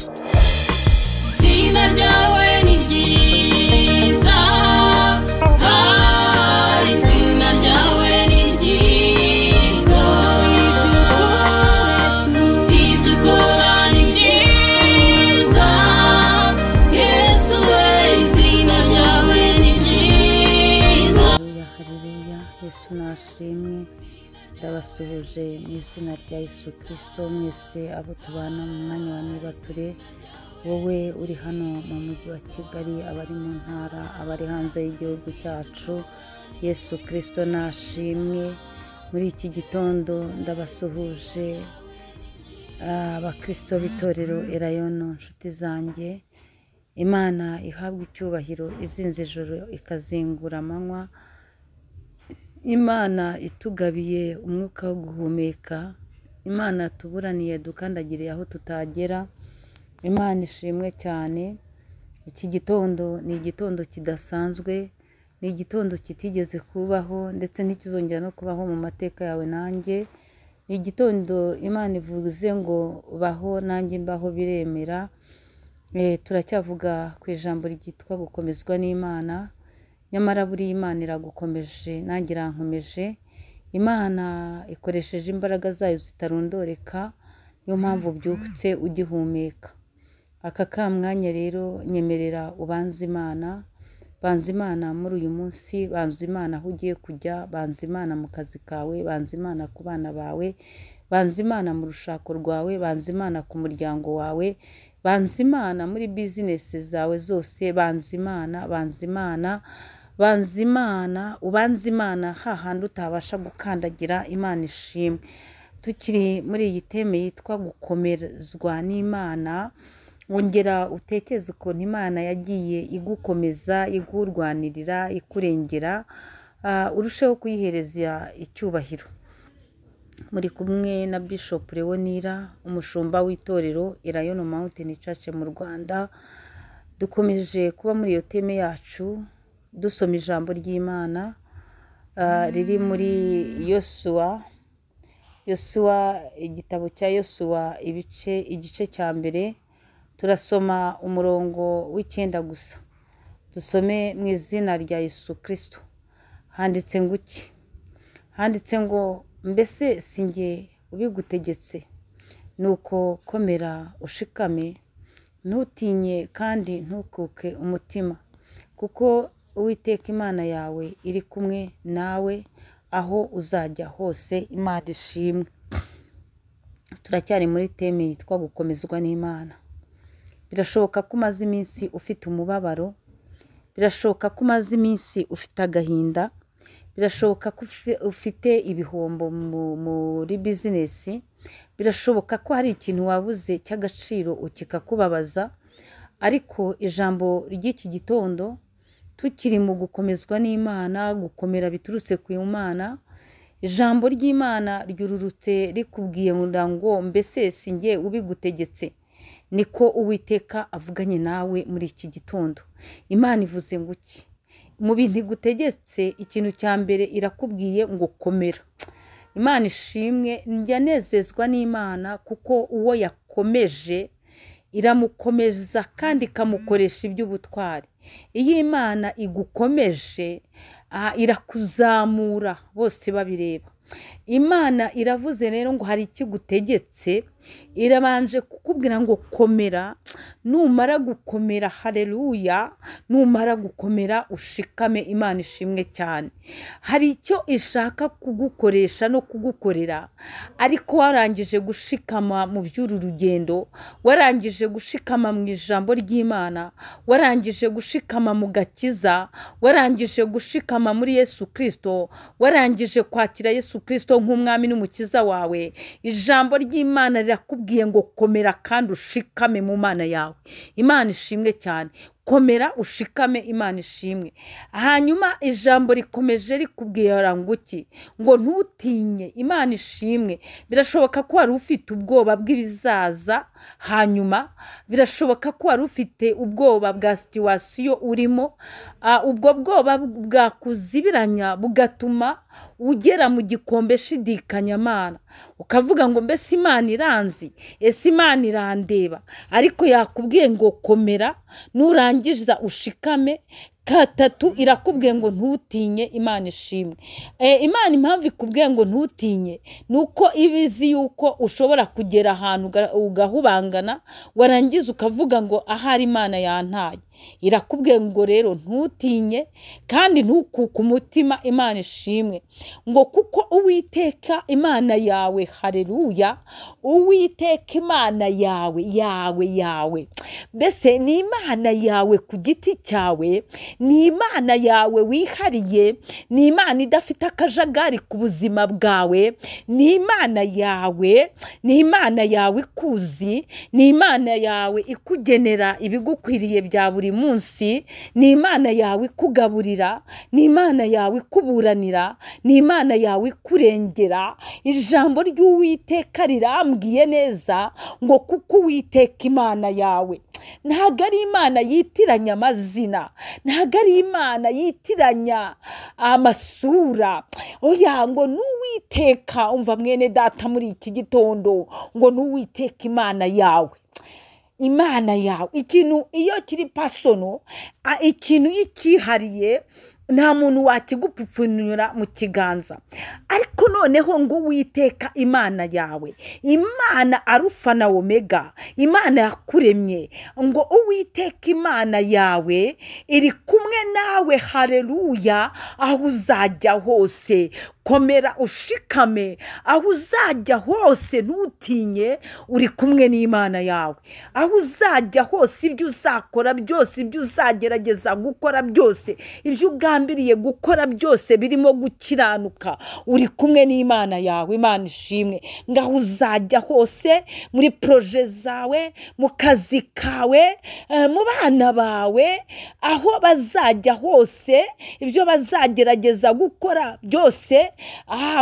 Izina ryawe ni ryiza, izina ryawe ni ryiza, ibyo ukora ni byiza, Yesu we, izina ryawe ni ryiza. Haleluya, Yesu nashimwe. Ndabasuhuje mu izina rya Yesu Kristo mwese abo tubana mu mwanya wa nibature, wowe uri hano mu mujyi wa Kigali, abari mu ntara, abari hanze y'igihugu cyacu. Yesu Kristo nashimwe. Muri iki gitondo ndabasuhuje abakristo b'itorero Elayono, nshuti zanjye. Imana ihabwa icyubahiro, izinze ijoro ikazingura amanywa. Imana itugabiye umwuka wo guhumeka, Imana tuburaniye dukandagiriye aho tutagera. Imana ishimwe cyane. Iki gitondo ni igitondo kidasanzwe, ni igitondo kitigeze kubaho ndetse ntikizongera no kubaho mu mateka yawe nanjye. Ni igitondo Imana ivuze ngo baho nanjye mbaho, biremera. Turacyavuga ku ijambo ryitwa gukomezwa n'Imana. Nyamara buriya Imana iragukomeje nanjye irankomeje. Imana ikoresheje imbaraga zayo zitarondoreka, niyo mpamvu ubyutse ugihumeka. Aka kamwanya rero nyemerera ubanze Imana, banza Imana muri uyu munsi, banza Imana aho ugiye kujya, banza Imana mu kazi kawe, banza Imana ku bana bawe, banza Imana mu rushako rwawe, banza Imana ku muryango wawe, banza Imana muri bizinesi zawe zose, banza Imana, banza Imana, banza Imana, ubanze Imana hahandi utabasha gukandagira. Imana ishimwe. Tukiri muri iyi teme yitwa gukomezwa n'Imana, wongera utekereze ukuntu Imana yagiye igukomeza, ikurwanirira, ikurengera, urusheho kuyihereza icyubahiro. Muri kumwe na Bishop Leonira, umushumba w'itorero Elayono Mountain Church mu Rwanda. Dukomeje kuba muri iyo teme yacu, dusoma ijambo ry'Imana riri muri Yosuwa. Yosuwa, igitabo cya Yosuwa, igice cya mbere, turasoma umurongo w'9 gusa. Dusome mu izina rya Yesu Kristo. Handitse ngo iki? Handitse ngo mbese si njye ubigutegetse, nuko komera ushikame, ntutinye kandi ntukuke umutima, kuko Uwiteka Imana yawe iri kumwe nawe aho uzajya hose. Imana ishimwe. Turacyari muri teme yitwa gukomezwa n'Imana. Birashoboka ko umaze iminsi ufite umubabaro, birashoboka ko umaze iminsi ufite agahinda, birashoboka ko ufite ibihombo muri bizinesi, birashoboka ko hari ikintu wabuze cy'agaciro kikakubabaza. Ariko ijambo ry'iki gitondo, tukiri mu gukomezwa n'Imana, gukomera biturutse ku Imana, ijambo ry'Imana ryururutse rikubwiye ngo mbese si njye ubigutegetse, niko Uwiteka avuganye nawe muri iki gitondo. Imana ivuze ngo iki? Mu bintu igutegetse, ikintu cya mbere irakubwiye ngo komera. Imana ishimwe. Njya nezezwa n'Imana kuko uwo yakomeje iramukomeza kandi ikamukoresha iby'ubutwari. Iyo Imana igukomeje irakuzamura bose babireba. Imana iravuze rero ngo hari ikigutegetse, irabanje kukubwira ngo komera. Numara gukomera, haleluya, numara gukomera ushikame. Imana ishimwe cyane. Hari icyo ishaka kugukoresha no kugukorera, ariko warangije gushikama mu by'uru rugendo, warangije gushikama mu ijambo ry'Imana, warangije gushikama mu gakiza, warangije gushikama muri Yesu Kristo, warangije kwakira Yesu Kristo nk'umwami n'umukiza wawe. Ijambo ry'Imana rirakubwiye ngo komera kandi ushikame mu Mana yawe. Imana ishimwe cyane. Komera ushikame, Imana ishimwe. Hanyuma ijambo rikomeje rikubwira ngo iki? Ngo ntutinye, Imana ishimwe. Birashoboka ko wari ufite ubwoba bw'ibizaza, hanyuma birashoboka ko wari ufite ubwoba bwa situation urimo, ubwo bwoba bwakuzibiranya bugatuma ugera mu gikombe shidikanyamana, ukavuga ngo mbese Imana iranzi, ese Imana irandeba? Ariko yakubwiye ngo komera, nurangiza ushikame. Katatu irakubwiye ngo ntutinye, Imana ishimwe. Imana impamvu ikubwiye ngo ntutinye nuko ibizi yuko ushobora kugera ahantu ugahubangana, warangiza ukavuga ngo ahari Imana yantaye. Irakubwiye ngo rero ntutinye kandi ntukuke umutima, Imana ishimwe. Ngo kuko Uwiteka Imana yawe, haleluya, Uwiteka Imana yawe yawe yawe, mbese ni Imana yawe ku giti cyawe, ni Imana yawe wihariye, ni Imana idafite akajagari ku buzima bwawe, ni Imana yawe, ni Imana yawe ikuzi, ni Imana yawe ikugenera ibigukwiriye bya buri munsi, ni Imana yawe ikugaburira, ni Imana yawe ikuburanira, ni Imana yawe ikurengera. Ijambo ry'Uwiteka rirambwiye neza ngo kuko Uwiteka Imana yawe ntabwo ari Imana yitiranya amazina, ntabwo ari Imana yitiranya amasura, oya, ngo n'Uwiteka, umva mwene data muri iki gitondo, ngo n'Uwiteka Imana yawe, Imana yawe. Ikintu iyo kiri personal, ikintu iyo cyihariye, nta muntu wakigupfupfunyura mu kiganza. Ariko noneho ngo Uwiteka Imana yawe, Imana Arufa na Omega, Imana yakuremye, ngo Uwiteka Imana yawe iri kumwe nawe, haleluya, aho uzajya hose. Komera ushikame, aho uzajya hose ntutinye, uri kumwe n'Imana yawe. Aho uzajya hose, ibyo uzakora byose, ibyo uzagerageza gukora byose, ibyo ugambiriye gukora byose birimo gukiranuka, uri kumwe n'Imana yawe. Imana ishimwe. Ngaho uzajya hose, muri projet zawe, mu kazi kawe, mu bana bawe, aho bazajya hose, ibyo bazagerageza gukora byose,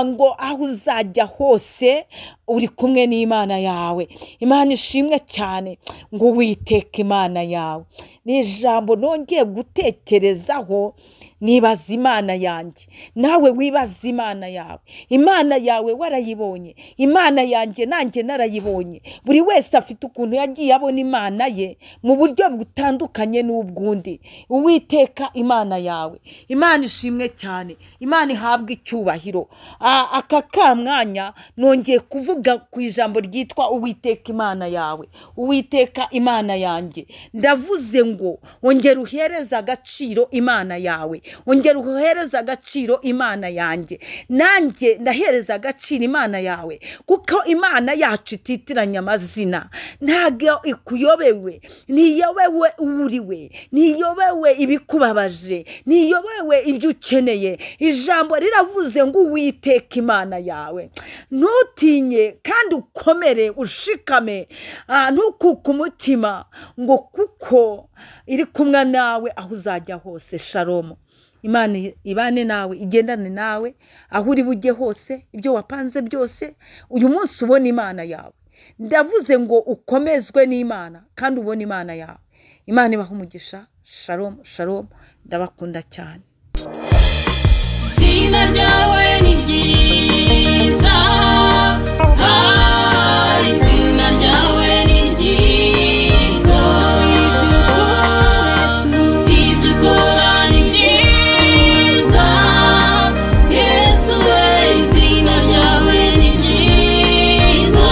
ngo aho uzajya hose uri kumwe n'Imana yawe. Imana ishimwe cyane. Ngo Uwiteka Imana yawe, ni ijambo nongeye gutekerezaho, nibaza Imana yanjye, nawe wibaza Imana yawe. Imana yawe warayibonye, Imana yanjye nanjye narayibonye. Buri wese afite ukuntu yagiye abona Imana ye mu buryo butandukanye n'ubwundi. Uwiteka Imana yawe, Imana ishimwe cyane, Imana ihabwe icyubahiro. Aka kamwanya nongeye kuvuga ku ijambo ryitwa Uwiteka Imana yawe, Uwiteka Imana yanjye. Ndavuze ngo ongera uhereze agaciro Imana yawe, ongera uhereze agaciro Imana yanjye. Nanjye ndahereza agaciro Imana yawe, kuko Imana yacu ititiranya amazina. Ntabwo ikuyobewe, ntiyobewe uriwe, ntiyobewe ibikubabaje, ntiyobewe ibyo ukeneye. Ijambo riravuze ngo Uwiteka Imana yawe, ntutinye kandi ukomere ushikame, ntukuke umutima, ngo kuko iri kumwe nawe aho uzajya hose. Shalom. Imana ibane nawe, igendane nawe aho uri bujye hose, ibyo wapanze byose uyu munsi ubona Imana yawe. Ndavuze ngo ukomezwe n'Imana kandi ubone Imana yawe. Imana ibahe umugisha. Shalom, shalom, ndabakunda cyane. Izina ryawe ni ryiza.